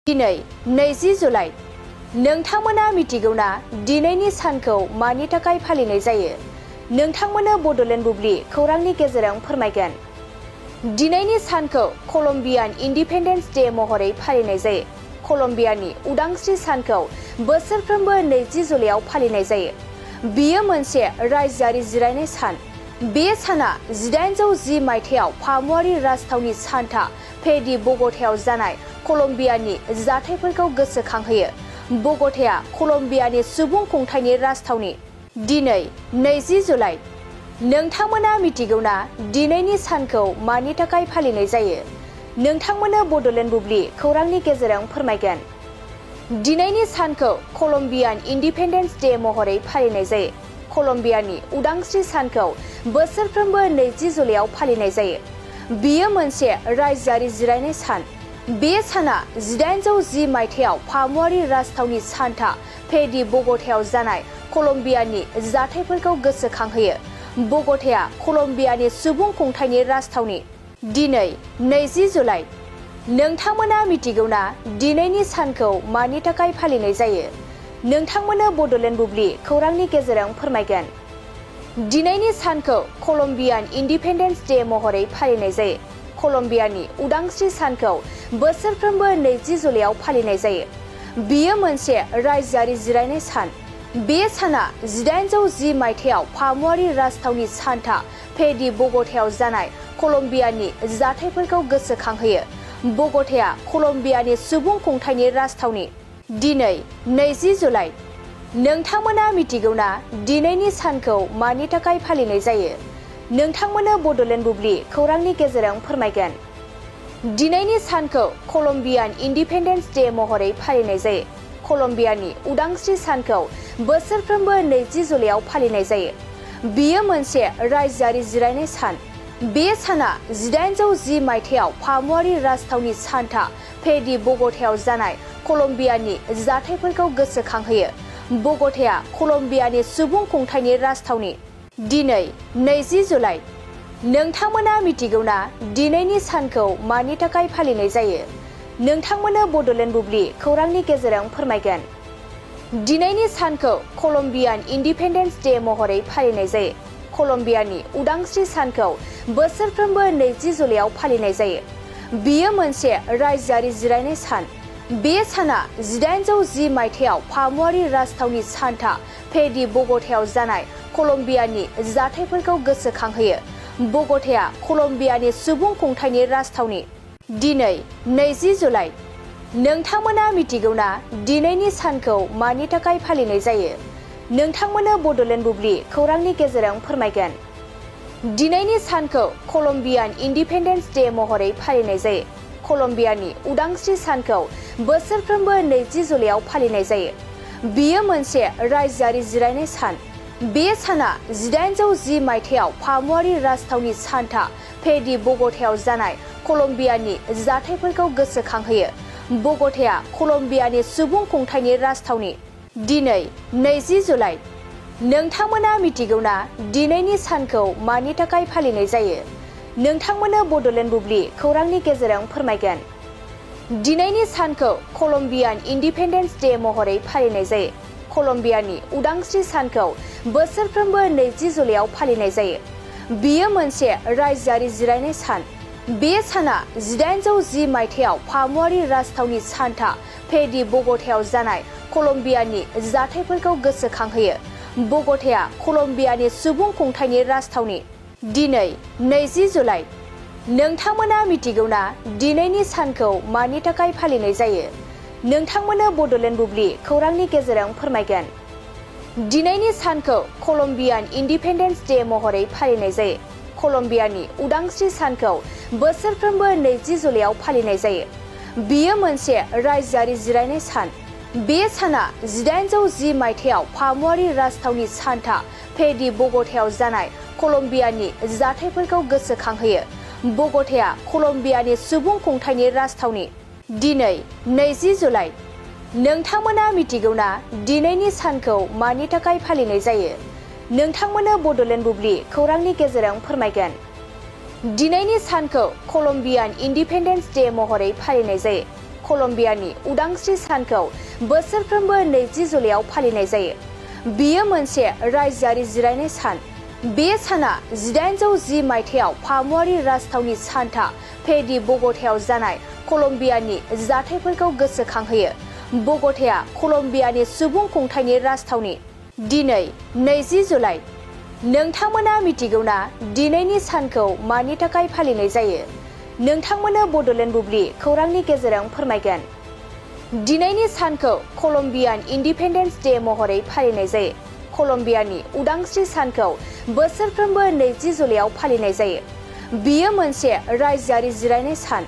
दिनै 20 जुलाइ नोंथांमोना मिथिगौना दिनैनि सानखौ मानि थाखाय फालिनाय जायो? नोंथांमोननो बड'लेण्ड बुब्लि खौरांनि गेजेरजों फोरमायगोन। दिनैनि सानखौ कलम्बियान इन्डिपेन्डेन्स डे महरै फालिनाय जायो। कलम्बियानि उदांस्रि सानखौ बोसोरफ्रोमबो 20 जुलाइआव फालिनाय जायो। बेयो मोनसे रायजोआरि जिरायनाय सान। बे साना 1810 मायथाइयाव फामुवारि राजथावनि सान्टा फे डी बग'टायाव जानाय कलम्बियानि जाथायफोरखौ गोसोखांहोयो। बग'टाया कलम्बियानि सुबुं खुंथायनि राजथावनि। दिनै 20 जुलाइ नोंथांमोना मिथिगौना दिनैनि सानखौ मानि थाखाय फालिनाय जायो? नोंथांमोननो बड'लेण्ड बुब्लि खौरांनि गेजेरजों फोरमायगोन। दिनैनि सानखौ कलम्बियान इन्डिपेन्डेन्स डे महरै फालिनाय जायो। कलम्बियानि उदांस्रि सानखौ बोसोरफ्रोमबो 20 जुलाइआव फालिनाय जायो। बेयो मोनसे रायजोआरि जिरायनाय सान। बे साना 1810 मायथाइयाव फामुवारि राजथावनि सान्टा फे डी बग'टायाव जानाय कलम्बियानि जाथायफोरखौ गोसोखांहोयो। बग'टाया कलम्बियानि सुबुं खुंथायनि राजथावनि। दिनै 20 जुलाइ नोंथांमोना मिथिगौना दिनैनि सानखौ मानि थाखाय फालिनाय जायो? नोंथांमोननो बड'लेण्ड बुब्लि खौरांनि गेजेरजों फोरमायगोन। दिनैनि सानखौ कलम्बियान इन्डिपेन्डेन्स डे महरै फालिनाय जायो। कलम्बियानि उदांस्रि सानखौ बोसोरफ्रोमबो 20 जुलाइआव फालिनाय जायो। बेयो मोनसे रायजोआरि जिरायनाय सान। बे साना 1810 मायथाइयाव फामुवारि राजथावनि सान्टा फे डी बग'टायाव जानाय कलम्बियानि जाथायफोरखौ गोसोखांहोयो। बग'टाया कलम्बियानि सुबुं खुंथायनि राजथावनि। दिनै 20 जुलाइ नोंथांमोना मिथिगौना दिनैनि सानखौ मानि थाखाय फालिनाय जायो? नोंथांमोननो बड'लेण्ड बुब्लि खौरांनि गेजेरजों फोरमायगोन। दिनैनि सानखौ कलम्बियान इन्डिपेन्डेन्स डे महरै फालिनाय जायो। कलम्बियानि उदांस्रि सानखौ बोसोरफ्रोमबो 20 जुलाइआव फालिनाय जायो। बेयो मोनसे रायजोआरि जिरायनाय सान। बे साना 1810 मायथाइयाव फामुवारि राजथावनि सान्टा फे डी बग'टायाव जानाय कलम्बियानि जाथायफोरखौ गोसोखांहोयो। बग'टाया कलम्बियानि सुबुं खुंथायनि राजथावनि। दिनै 20 जुलाइ नोंथांमोना मिथिगौना दिनैनि सानखौ मानि थाखाय फालिनाय जायो? नोंथांमोननो बड'लेण्ड बुब्लि खौरांनि गेजेरजों फोरमायगोन। दिनैनि सानखौ कलम्बियान इन्डिपेन्डेन्स डे महरै फालिनाय जायो। कलम्बियानि उदांस्रि सानखौ बोसोरफ्रोमबो 20 जुलाइआव फालिनाय जायो। बेयो मोनसे रायजोआरि जिरायनाय सान। बे साना 1810 मायथाइयाव फामुवारि राजथावनि सान्टा फे डी बग'टायाव जानाय कलम्बियानि जाथायफोरखौ गोसोखांहोयो। बग'टाया कलम्बियानि सुबुं खुंथायनि राजथावनि। दिनै 20 जुलाइ नोंथांमोना मिथिगौना दिनैनि सानखौ मानि थाखाय फालिनाय जायो? नोंथांमोननो बड'लेण्ड बुब्लि खौरांनि गेजेरजों फोरमायगोन। दिनैनि सानखौ कलम्बियान इन्डिपेन्डेन्स डे महरै फालिनाय जायो। कलम्बियानि उदांस्रि सानखौ बोसोरफ्रोमबो 20 जुलाइआव फालिनाय जायो। बेयो मोनसे रायजोआरि जिरायनाय सान। बे साना 1810 मायथाइयाव फामुवारि राजथावनि सान्टा फे डी बग'टायाव जानाय कलम्बियानि जाथायफोरखौ गोसोखांहोयो। बग'टाया कलम्बियानि सुबुं खुंथायनि राजथावनि। दिनै 20 जुलाइ नोंथांमोना मिथिगौना दिनैनि सानखौ मानि थाखाय फालिनाय जायो? नोंथांमोननो बड'लेण्ड बुब्लि खौरांनि गेजेरजों फोरमायगोन। दिनैनि सानखौ कलम्बियान इन्डिपेन्डेन्स डे महरै फालिनाय जायो। कलम्बियानि उदांस्रि सानखौ बोसोरफ्रोमबो 20 जुलाइआव फालिनाय जायो। बेयो मोनसे रायजोआरि जिरायनाय सान। बे साना 1810 मायथाइयाव फामुवारि राजथावनि सान्टा फे डी बग'टायाव जानाय कलम्बियानि जाथायफोरखौ गोसोखांहोयो। बग'टाया कलम्बियानि सुबुं खुंथायनि राजथावनि। दिनै 20 जुलाइ नोंथांमोना मिथिगौना दिनैनि सानखौ मानि थाखाय फालिनाय जायो? नोंथांमोननो बड'लेण्ड बुब्लि खौरांनि गेजेरजों फोरमायगोन। दिनैनि सानखौ कलम्बियान इन्डिपेन्डेन्स डे महरै फालिनाय जायो। कलम्बियानि उदांस्रि सानखौ बोसोरफ्रोमबो 20 जुलाइआव फालिनाय जायो। बेयो मोनसे रायजोआरि जिरायनाय सान। बे साना 1810 मायथाइयाव फामुवारि राजथावनि सान्टा फे डी बग'टायाव जानाय कलम्बियानि जाथायफोरखौ गोसोखांहोयो। बग'टाया कलम्बियानि सुबुं खुंथायनि राजथावनि। दिनै 20 जुलाइ नोंथांमोना मिथिगौना दिनैनि सानखौ मानि थाखाय फालिनाय जायो? नोंथांमोननो बड'लेण्ड बुब्लि खौरांनि गेजेरजों फोरमायगोन। दिनैनि सानखौ कलम्बियान इन्डिपेन्डेन्स डे महरै फालिनाय जायो। कलम्बियानि उदांस्रि सानखौ बोसोरफ्रोमबो 20 जुलाइआव फालिनाय जायो। बेयो मोनसे रायजोआरि जिरायनाय सान। बे साना 1810 मायथाइयाव फामुआरि राजथावनि सान्टा फेदि बग'टायाव जानाय कलम्बियानि जाथायफोरखौ गोसोखांहोयो। बग'टाया कलम्बियानि सुबुं खुंथायनि राजथावनि। दिनै 20 जुलाइ। नोंथांमोना मिथिगौना दिनैनि सानखौ मानि थाखाय फालिनाय जायो? नोंथांमोननो बड'लेण्ड बुब्लि खौरांनि गेजेरजों फोरमायगोन। दिनैनि सानखौ कलम्बियान इन्डिपेन्डेन्स डे महरै फालिनाय जायो। कलम्बियानि उदांस्रि सानखौ बोसोरफ्रोमबो 20 जुलाइआव फालिनाय जायो। बेयो मोनसे रायजोआरि जिरायनाय सान।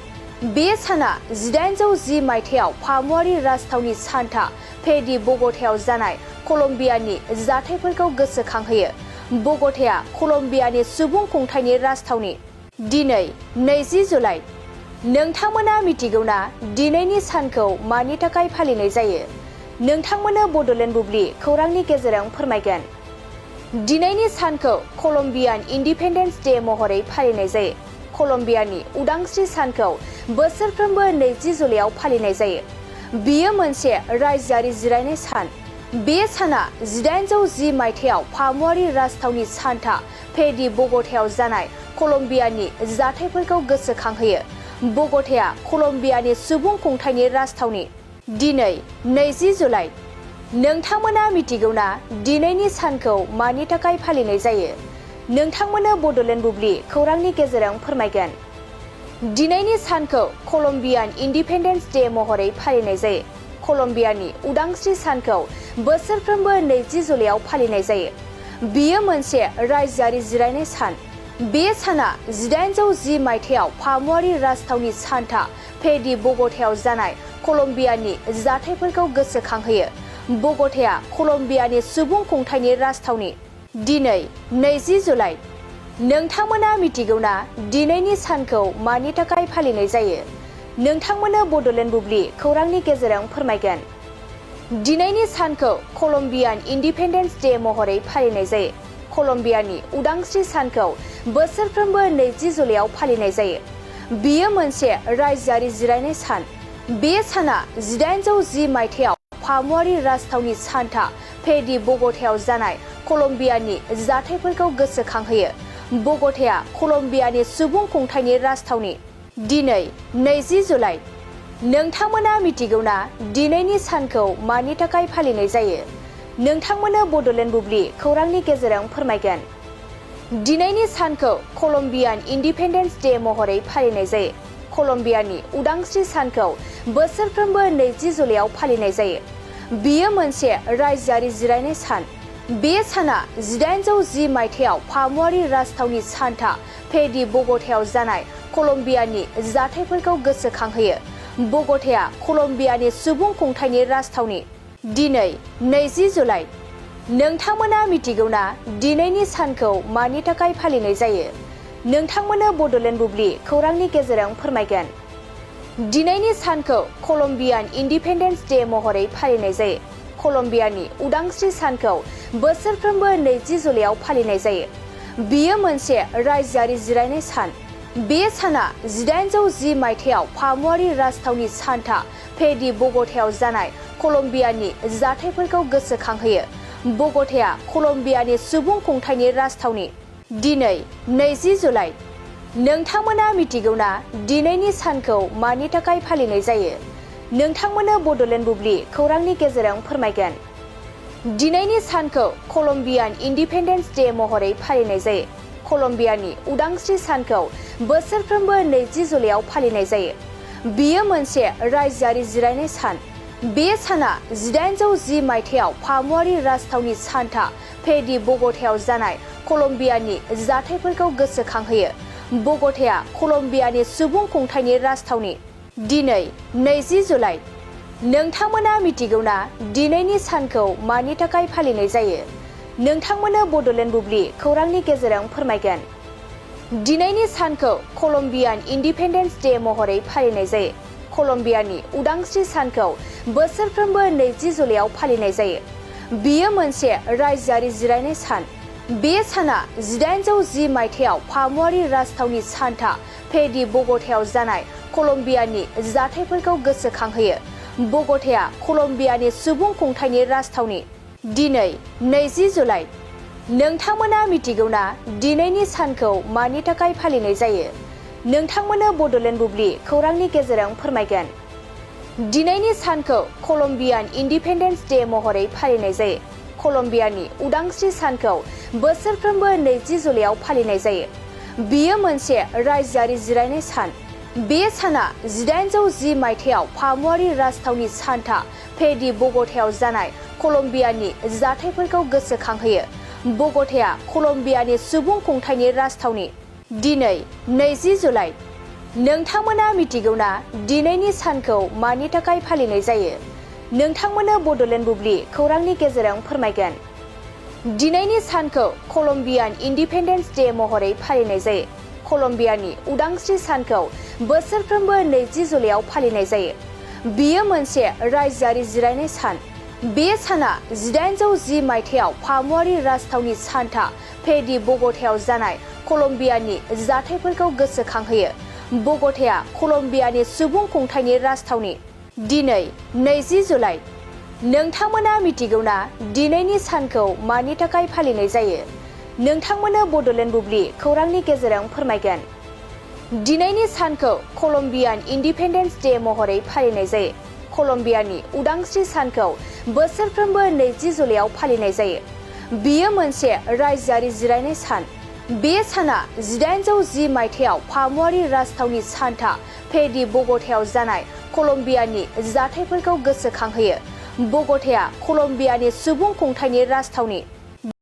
बे साना 1810 मायथाइयाव फामुआरि राजथावनि सान्टा फेदि बग'टायाव जानाय कलम्बियानि जाथायफोरखौ गोसोखांहोयो। बग'टाया कलम्बियानि सुबुं खुंथायनि राजथावनि। दिनै 20 जुलाइ। नोंथांमोना मिथिगौना दिनैनि सानखौ मानि थाखाय फालिनाय जायो? नोंथांमोननो बड'लेण्ड बुब्लि खौरांनि गेजेरजों फोरमायगोन। दिनैनि सानखौ कलम्बियान इन्डिपेन्डेन्स डे महरै फालिनाय जायो। कलम्बियानि उदांस्रि सानखौ बोसोरफ्रोमबो 20 जुलाइआव फालिनाय जायो। बेयो मोनसे रायजोआरि जिरायनाय सान। बे साना 1810 मायथाइयाव फामुआरि राजथावनि सान्टा फेदि बग'टायाव जानाय कलम्बियानि जाथायफोरखौ गोसोखांहोयो। बग'टाया कलम्बियानि सुबुं खुंथायनि राजथावनि। दिनै 20 जुलाइ। नोंथांमोना मिथिगौना दिनैनि सानखौ मानि थाखाय फालिनाय जायो? नोंथांमोननो बड'लेण्ड बुब्लि खौरांनि गेजेरजों फोरमायगोन। दिनैनि सानखौ कलम्बियान इन्डिपेन्डेन्स डे महरै फालिनाय जायो। कलम्बियानि उदांस्रि सानखौ बोसोरफ्रोमबो 20 जुलाइआव फालिनाय जायो। बेयो मोनसे रायजोआरि जिरायनाय सान। बे साना 1810 मायथाइयाव फामुआरि राजथावनि सान्टा फेदि बग'टायाव जानाय कलम्बियानि जाथायफोरखौ गोसोखांहोयो। बग'टाया कलम्बियानि सुबुं खुंथायनि राजथावनि। दिनै 20 जुलाइ। नोंथांमोना मिथिगौना दिनैनि सानखौ मानि थाखाय फालिनाय जायो? नोंथांमोननो बड'लेण्ड बुब्लि खौरांनि गेजेरजों फोरमायगोन। दिनैनि सानखौ कलम्बियान इन्डिपेन्डेन्स डे महरै फालिनाय जायो। कलम्बियानि उदांस्रि सानखौ बोसोरफ्रोमबो 20 जुलाइआव फालिनाय जायो। बेयो मोनसे रायजोआरि जिरायनाय सान। बे साना 1810 मायथाइयाव फामुआरि राजथावनि सान्टा फेदि बग'टायाव जानाय कलम्बियानि जाथायफोरखौ गोसोखांहोयो। बग'टाया कलम्बियानि सुबुं खुंथायनि राजथावनि। दिनै 20 जुलाइ। नोंथांमोना मिथिगौना दिनैनि सानखौ मानि थाखाय फालिनाय जायो? नोंथांमोननो बड'लेण्ड बुब्लि खौरांनि गेजेरजों फोरमायगोन। दिनैनि सानखौ कलम्बियान इन्डिपेन्डेन्स डे महरै फालिनाय जायो। कलम्बियानि उदांस्रि सानखौ बोसोरफ्रोमबो 20 जुलाइआव फालिनाय जायो। बेयो मोनसे रायजोआरि जिरायनाय सान। बे साना 1810 मायथाइयाव फामुआरि राजथावनि सान्टा फेदि बग'टायाव जानाय कलम्बियानि जाथायफोरखौ गोसोखांहोयो। बग'टाया कलम्बियानि सुबुं खुंथायनि राजथावनि। दिनै 20 जुलाइ। नोंथांमोना मिथिगौना दिनैनि सानखौ मानि थाखाय फालिनाय जायो? नोंथांमोननो बड'लेण्ड बुब्लि खौरांनि गेजेरजों फोरमायगोन। दिनैनि सानखौ कलम्बियान इन्डिपेन्डेन्स डे महरै फालिनाय जायो। कलम्बियानि उदांस्रि सानखौ बोसोरफ्रोमबो 20 जुलाइआव फालिनाय जायो। बेयो मोनसे रायजोआरि जिरायनाय सान। बे साना 1810 मायथाइयाव फामुआरि राजथावनि सान्टा फेदि बग'टायाव जानाय कलम्बियानि जाथायफोरखौ गोसोखांहोयो। बग'टाया कलम्बियानि सुबुं खुंथायनि राजथावनि। दिनै 20 जुलाइ। नोंथांमोना मिथिगौना दिनैनि सानखौ मानि थाखाय फालिनाय जायो? नोंथांमोननो बड'लेण्ड बुब्लि खौरांनि गेजेरजों फोरमायगोन। दिनैनि सानखौ कलम्बियान इन्डिपेन्डेन्स डे महरै फालिनाय जायो। कलम्बियानि उदांस्रि सानखौ बोसोरफ्रोमबो 20 जुलाइआव फालिनाय जायो। बेयो मोनसे रायजोआरि जिरायनाय सान। बे साना 1810 मायथाइयाव फामुआरि राजथावनि सान्टा फेदि बग'टायाव जानाय कलम्बियानि जाथायफोरखौ गोसोखांहोयो। बग'टाया कलम्बियानि सुबुं खुंथायनि राजथावनि। दिनै 20 जुलाइ। नोंथांमोना मिथिगौना दिनैनि सानखौ मानि थाखाय फालिनाय जायो? नोंथांमोननो बड'लेण्ड बुब्लि खौरांनि गेजेरजों फोरमायगोन। दिनैनि सानखौ कलम्बियान इन्डिपेन्डेन्स डे महरै फालिनाय जायो। कलम्बियानि उदांस्रि सानखौ बोसोरफ्रोमबो 20 जुलाइआव फालिनाय जायो। बेयो मोनसे रायजोआरि जिरायनाय सान। बे साना 1810 मायथाइयाव फामुआरि राजथावनि सान्टा फेदि बग'टायाव जानाय कलम्बियानि जाथायफोरखौ गोसोखांहोयो। बग'टाया कलम्बियानि सुबुं खुंथायनि राजथावनि। दिनै 20 जुलाइ। नोंथांमोना मिथिगौना दिनैनि सानखौ मानि थाखाय फालिनाय जायो? नोंथांमोननो बड'लेण्ड बुब्लि खौरांनि गेजेरजों फोरमायगोन। दिनैनि सानखौ कलम्बियान इन्डिपेन्डेन्स डे महरै फालिनाय जायो। कलम्बियानि उदांस्रि सानखौ बोसोरफ्रोमबो 20 जुलाइआव फालिनाय जायो। बेयो मोनसे रायजोआरि जिरायनाय सान। बे साना 1810 मायथाइयाव फामुवारि राजथावनि सान्टा फे डी बग'टायाव जानाय कलम्बियानि जाथायफोरखौ गोसोखांहोयो। बग'टाया कलम्बियानि सुबुं खुंथायनि राजथावनि। दिनै 20 जुलाइ। नोंथांमोना मिथिगौना दिनैनि सानखौ मानि थाखाय फालिनाय जायो? नोंथांमोननो बड'लेण्ड बुब्लि खौरांनि गेजेरजों फोरमायगोन। दिनैनि सानखौ कलम्बियान इन्डिपेन्डेन्स डे महरै फालिनाय जायो। कलम्बियानि उदांस्रि सानखौ बोसोरफ्रोमबो 20 जुलाइआव फालिनाय जायो। बेयो मोनसे रायजोआरि जिरायनाय सान। बे साना 1810 मायथाइयाव फामुवारि राजथावनि सान्टा फे डी बग'टायाव जानाय कलम्बियानि जाथायफोरखौ गोसोखांहोयो। बग'टाया कलम्बियानि सुबुं खुंथायनि राजथावनि। दिनै 20 जुलाइ। नोंथांमोना मिथिगौना दिनैनि सानखौ मानि थाखाय फालिनाय जायो? नोंथांमोननो बड'लेण्ड बुब्लि खौरांनि गेजेरजों फोरमायगोन। दिनैनि सानखौ कलम्बियान इन्डिपेन्डेन्स डे महरै फालिनाय जायो। कलम्बियानि उदांस्रि सानखौ बोसोरफ्रोमबो 20 जुलाइआव फालिनाय जायो। बेयो मोनसे रायजोआरि जिरायनाय सान। बे साना 1810 मायथाइयाव फामुवारि राजथावनि सान्टा फे डी बग'टायाव जानाय कलम्बियानि जाथायफोरखौ गोसोखांहोयो। बग'टाया कलम्बियानि सुबुं खुंथायनि राजथावनि।